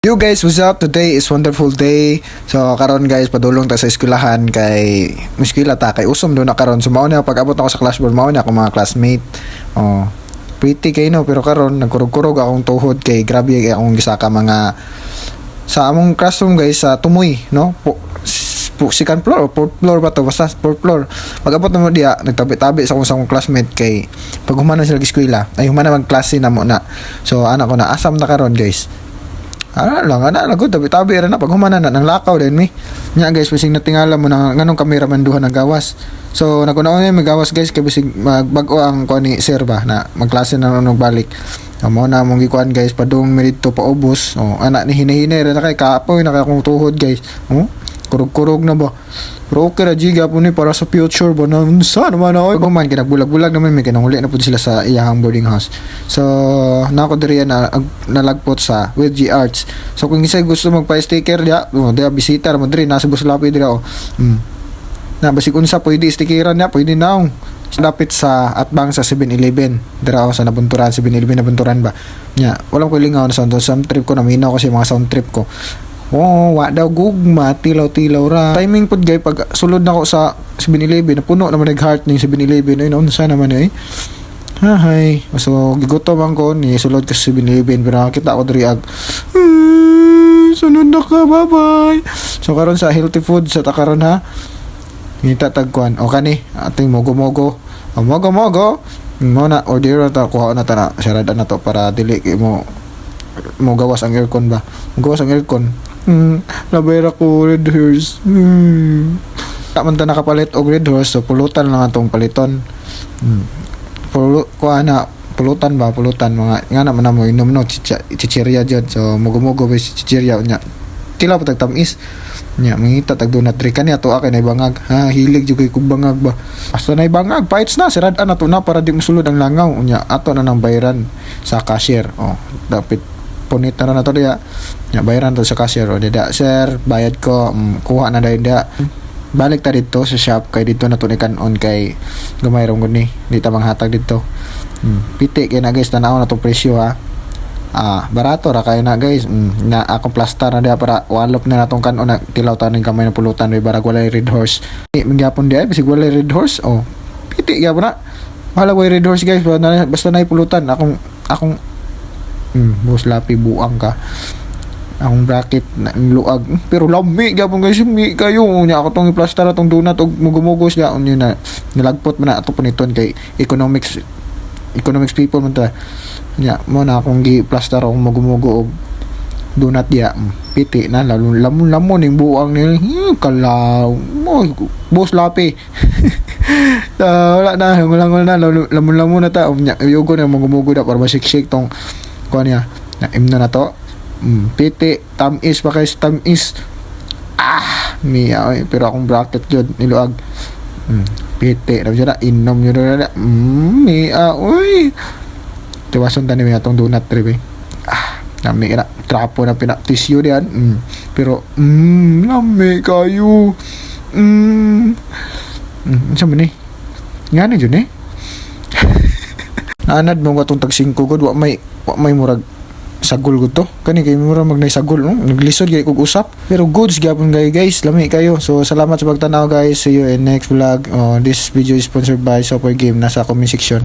Yo guys, what's up? Today is wonderful day. So karon guys, padulong ta sa eskwelahan kay eskwela ta kay usom do na karon. So mao na pag abot ako sa classroom, mao na akong mga classmate. Oh, pretty kay no, pero karon nagkurog-kurog akong tuhod kay grabe kay akong gisaka mga sa among classroom guys, sa tumoy no po, second floor or fourth floor ba to, basta fourth floor. Pag abot na mo diya, nagtabi-tabi sa akong classmate kay pag humana sila eskwela ay humana magklase na mo na. So ana ko na asam na karon guys. Ana lang, ana lang gud, tabi-tabi ra na. Pag humana na nang lakaw din mi. Nya guys, bisig natingala mo na nganong cameraman duha nagawas. So naguna may magawas guys kay bisig magbag-o ang kuan ni sir ba na magklase na nung balik. O, mo na mong gikuan guys, padung mi didto paubos. O ana ni hinay-hinay ra na kay kapoy na kay akong tuhod guys. O kurog-kurog na ba. Pero okay ra giga po ni para sa future ba na unsa naman ako. Pag man kinagbulag-bulag naman may kinanguli na pud sila sa iyahang boarding house. So nako diri na nalagpot sa with G Arts. So kung isa gusto magpa-sticker diya, oh, diya bisita ra mo diri nasa Buslapi diri oh. Na basig unsa pwede stickeran niya, pwede naong lapit sa atbang sa 7-Eleven dira ako sa Nabunturan, 7-Eleven Nabunturan ba nya. Walang ko lingaw na sound, sound trip ko, naminaw kasi mga sound trip ko. Oh, wa daw gugma, tilaw-tilaw ra. Timing pud gay pag sulod na ko sa 7-Eleven, napuno naman nag heart ning 7-Eleven ay unsa naman eh. Hahay. So gigutom ang ko ni sulod ka sa 7-Eleven pero nakita ko diri ag sunod na ka, bye-bye. So karon sa healthy food sa takaron ha. Ngita tagkuan. O kani ating mogo-mogo. O mogo-mogo. Mo na order ta, kuha na ta na sarada na to para dili kay mo mo gawas ang aircon ba. Mo gawas ang aircon. Labay ra ko Red Horse. Ta man ta nakapalit og Red Horse, so pulutan lang atong paliton. Pulo, kuha na pulutan ba, pulutan mga nga naman na mo inom no chichirya jud. So mugo-mugo ba si chichirya nya. Tilaw pa tag tamis. Nya mangita tag donut diri kani ato kay nay bangag. Ha, hilig jud kay kog bangag ba. Basta nay bangag, paits na sirad na to na para di mosulod ang langaw. Unya ato na nang bayaran sa cashier. Oh, dapat punit na na to diya. Nya bayaran to sa cashier. O dida sir, bayad ko, kuha na dayon diya. Balik ta dito sa shop kay dito na to ni kanon kay gamay ra gud ni. Di ta manghatag dito. Piti kay na guys, tanaw na tong presyo ha. Ah, barato ra kayo na guys. Na akong plaster na diya para walop na natong kanon na tilaw taning kamay na pulutan may barag walay Red Horse. Ni magyapon diay bisig walay Red Horse. Oh, piti gyapon na. Wala way Red Horse guys, basta na, basta na pulutan akong akong boss lapi buang ka. Akong bracket na luag pero lami gyapon guys, mi kayo. Unya ako tong i-plaster atong donut og mugumugo siya. Unya na nilagpot man na ato puniton kay economics economics people man ta. Nya mo na akong gi-plaster akong mugumugo og donut diya. Piti na lalo lamon lamon ning buang ni kalaw mo boss lapi. Ah, wala na wala wala na lamon lamon na ta. Unya yugo na mugumugo da para masiksik tong kuan niya na imno na to. Piti tamis pa guys, tamis ah miya oy. Pero akong bracket jud niluag. Piti na siya na inom yun na miya uy. Tiwason tani mi atong donut tribe. Ah, nami na trapo na pina tissue diyan. Pero lami kayo. Unsa man ni nga ni jud eh. Naanad mo atong tag 5 gud, wa may murag sagol gud to kani kay mura mag nay sagol no, naglisod gyud kog usap pero goods gyapon guys guys, lami kayo. So salamat sa pagtanaw guys, see you in next vlog. Oh, this video is sponsored by Super Game, nasa comment section.